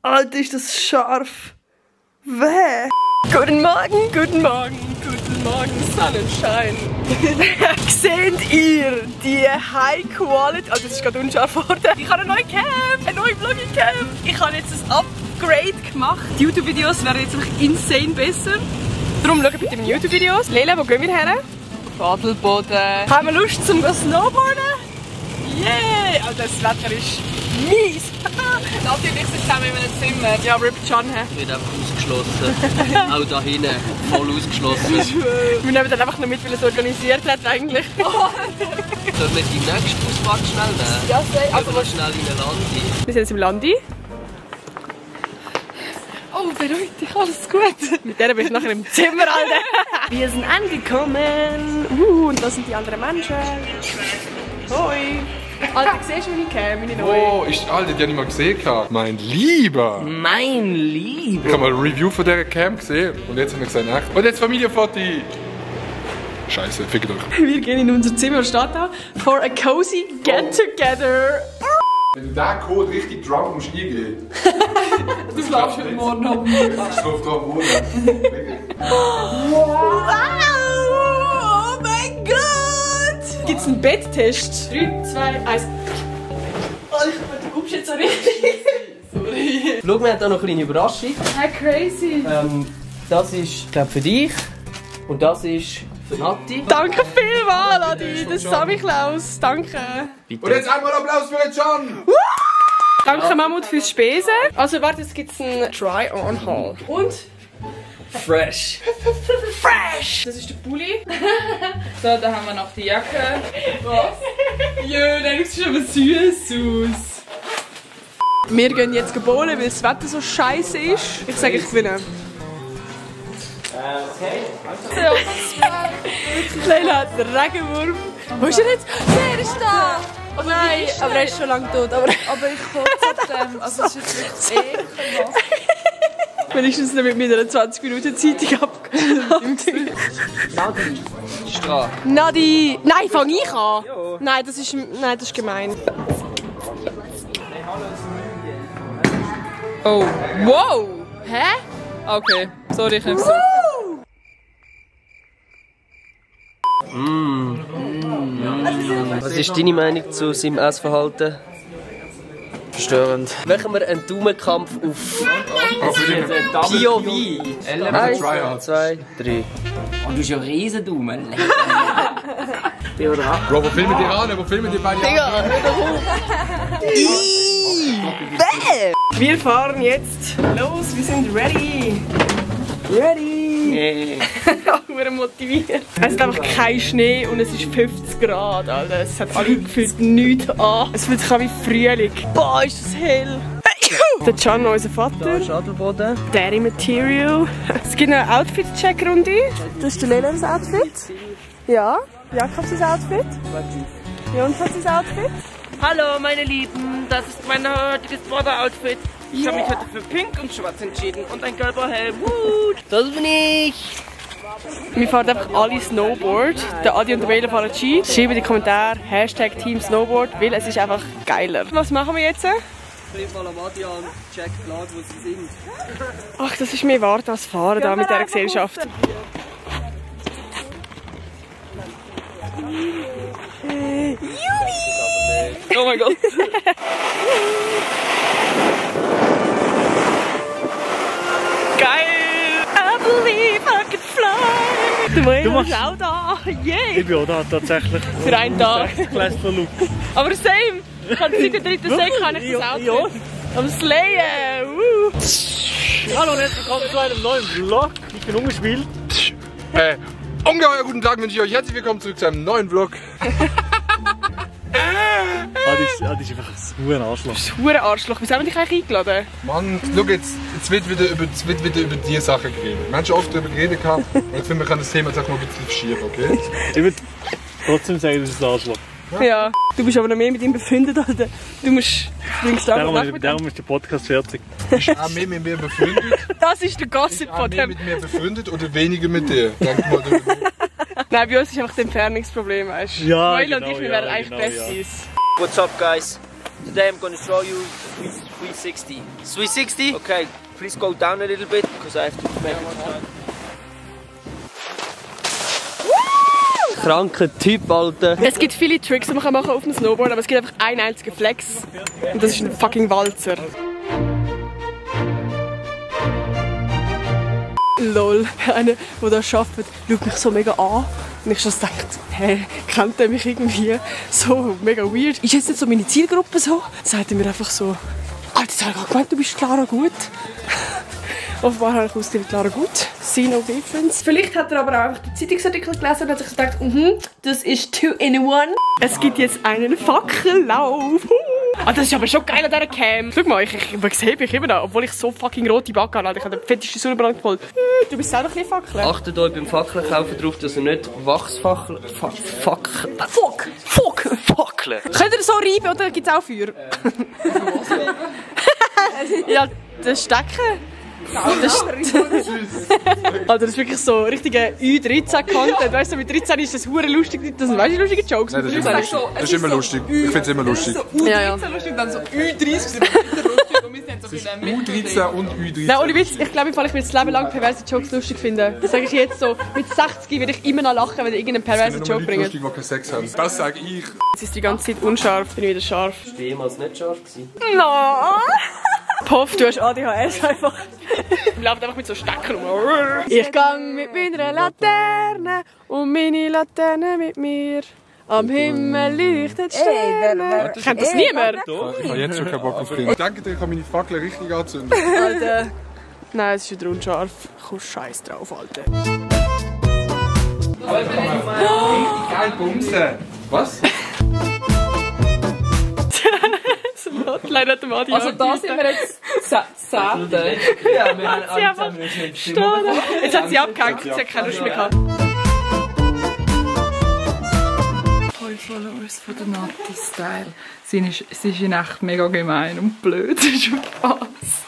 Alter, ist das scharf. Weh. Guten Morgen, guten Morgen, guten Morgen, Sonnenschein. Seht ihr die High Quality? Also, das ist gerade unscharf geworden. Ich habe eine neue Cam, eine neue Vlogging-Cam. Ich habe jetzt ein Upgrade gemacht. Die YouTube-Videos werden jetzt wirklich insane besser. Darum schaut bitte meine YouTube-Videos. Leila, wo gehen wir her? Auf Adelboden. Haben wir Lust zum Snowboarden? Yeah! Also das Wetter ist mies. Natürlich sind zusammen in einem Zimmer. Ja, Rip John. Wird einfach ausgeschlossen. Auch da hinten, voll ausgeschlossen. Wir nehmen dann einfach noch mit, weil es organisiert hat eigentlich. Sollen wir die nächste Ausfahrt schnell nehmen? Ja, sehr. Also wir schnell in ein Landi. Wir sind jetzt im Landi. Oh, beruhig dich, alles gut. Mit der bin ich nachher im Zimmer, Alter. Wir sind angekommen. Und da sind die anderen Menschen. Hoi. Alter, siehst du meine Cam, meine neue? Oh, Alter, die habe ich mal gesehen. Mein Lieber. Mein Lieber. Ich habe mal ein Review von dieser Cam gesehen und jetzt haben wir gesagt, echt. Und jetzt Familienfoto. Scheiße, fickt euch. Wir gehen in unser Zimmer, was steht da? For a cozy get-together. Wenn du diesen Code richtig drunk musst eingeben. Du schlafst heute Morgen noch. Ich schlafe da am Boden. Wow! Oh mein Gott! Gibt's einen Betttest? 3, 2, 1. Oh, du guckst jetzt so richtig. Sorry. Schau, wir haben hier noch eine kleine Überraschung. Hey, crazy. Das ist, glaube für dich. Und das ist für Nati. Danke vielmals, Adi. Das ist Sammy Klaus. Danke. Und jetzt einmal Applaus für den Can! Danke, Mammut, fürs Spesen. Also, warte, jetzt gibt's einen Try-on-Haul. Und? Fresh. Fresh! Das ist der Pulli. So, da haben wir noch die Jacke. Was? Jö, der sieht schon mal süß aus. Wir gehen jetzt bowlen, weil das Wetter so scheiße ist. Ich sage, ich gewinne. Okay. Leila hat einen Regenwurm. Wo ist er jetzt? Der ist da! Aber Nein, aber er ist schon lange tot. Aber ich kotze ab dem. Also es ist jetzt wirklich ekelhaft. wenigstens noch mit meiner 20 Minuten Zeitung abgehört. Nadi. Ist dran. Nadi! Nein, fang ich an! Nein, das ist gemein. Oh, wow! Hä? Okay, sorry, ich nehm's so. Was ist deine Meinung zu seinem Essverhalten? Verstörend. Machen wir einen Daumenkampf auf POV. 1, 2, 3. Und du hast ja riesen Daumen. Bro, wo filmen die an? Wo filmen die beiden an? Wir fahren jetzt los, wir sind ready. Ready! Wir motiviert. Es ist einfach kein Schnee und es ist 50 Grad, Alter. Es hat alle gefühlt nichts an. Es fühlt sich an wie Frühling. Boah, ist das hell! Der Can, unser Vater. Adelboden. Daddy Material. Es gibt noch eine Outfit-Check-Runde. Das ist der Lelas Outfit. Ja, Jakobs Outfit. Jonathan's Outfit. Hallo meine Lieben, das ist mein heutiges Border-Outfit. Ich habe mich heute für pink und schwarz entschieden und ein gelber Helm. Das bin ich. Wir fahren einfach alle Snowboard. Der Adi und der Leila fahren Ski. Schreibt in die Kommentare Hashtag Team Snowboard, weil es ist einfach geiler. Was machen wir jetzt? Ich mal am Adi an, check die Lage, wo sie sind. Ach, das ist mehr Warten als Fahren da mit dieser Gesellschaft. Oh mein Gott. Geil! I believe I can fly! Der Leila ist auch da! Yeah! Ich bin auch da tatsächlich. Für einen Tag. Look. Aber same! Ich habe seit der dritten Sek kann ich das Outfit. Am Slayen! Hallo und herzlich willkommen zu einem neuen Vlog. Ich bin umgespielt. Ungeheuer guten Tag wünsche ich euch. Herzlich willkommen zurück zu einem neuen Vlog. Das ist einfach ein verdammter Arschloch. Das ist ein verdammter Arschloch. Wieso haben wir dich eigentlich eingeladen? Mann, schau jetzt wird wieder über diese Sachen geredet. Manche oft darüber geredet und ich finde, wir können das Thema jetzt auch mal ein bisschen verschieben, okay? Ich würde trotzdem sagen, das ist ein Arschloch. Ja. Du bist aber noch mehr mit ihm befreundet, Alter. Du musst... Darum ist der Podcast fertig. Bist du auch mehr mit mir befreundet? Das ist der Gossip von Mehr dem. mit mir befreundet oder weniger mit dir? Denk mal darüber. Nein, bei uns ist einfach das Entfernungsproblem, weißt du? Ja, Leila und genau, ich, wir ja, wären eigentlich genau, Besties. What's up, guys? Today I'm going to show you 360. 360? Okay, please go down a little bit because I have to make it. Kranker Typ, Alter. Es gibt viele Tricks, die man machen kann auf dem Snowboard, aber es gibt einfach einen einzigen Flex. Und das ist ein fucking Walzer. Lol, einer, der da arbeitet, schaut mich so mega an. Und ich schon gedacht, hey, kennt er mich irgendwie so mega weird? Ist jetzt nicht so meine Zielgruppe so? Sagt er mir einfach so, Alter, ich habe gerade gemeint, du bist Clara Gut. Offenbar habe ich ausgesehen, Clara Gut. See no difference. Vielleicht hat er aber auch einfach den Zeitungsartikel gelesen und hat sich gedacht, das ist 2 in 1. Es gibt jetzt einen Fackellauf. Ah, das ist aber schon geil an dieser Cam. Schau mal, ich sehe mich immer noch, obwohl ich so fucking rote Backe habe. Ich habe den fettesten Sonnenbrand geholt. Du bist selber ein bisschen Fackeln. Achtet euch beim Fackelkaufen darauf, dass ihr nicht Wachsfackeln. Fackeln. Könnt ihr so reiben oder gibt es auch Feuer? Ja, das Stecken. Also das ist wirklich so richtiger Ü13-Content. Weißt du, mit 13 ist das hure lustig. Das sind lustige Jokes. Nein, das ist immer lustig. Ich finde es immer lustig. Ja. lustig, dann so Ü30 und wir sind so in der U13 und Ü13. Nein, ohne Witz, ich glaube, ich werde das Leben lang perverse Jokes lustig finden. Das sage ich jetzt so. Mit 60 werde ich immer noch lachen, wenn ich irgendeinen perversen Joke bringe. Lustig, die keinen Sex haben. Das sage ich. Es ist die ganze Zeit unscharf, bin ich wieder scharf. Ist jemals nicht scharf gewesen? No. Puff, du hast ADHS einfach. Ich laufe einfach mit so Stecken rum. Ich gang mit meiner Laterne und meine Laterne mit mir. Am Himmel leuchtet Sterne. Kennt das niemand? Ich habe jetzt schon keinen Bock auf Kinder. Ich denke, ich kann meine Fackel richtig anzünden. Alter. Nein, es ist wieder unscharf. Komm scheiß drauf, Alter. Geil bumsen. Was? Hotline hat dem Adi. Also da sind wir jetzt 10. Ja, wir haben alle zusammen Jetzt hat sie abgehängt, sie hat keine Lust mehr gehabt. Alle Followers von der Nati Style. Sie ist in echt mega gemein und blöd. Das ist Spaß.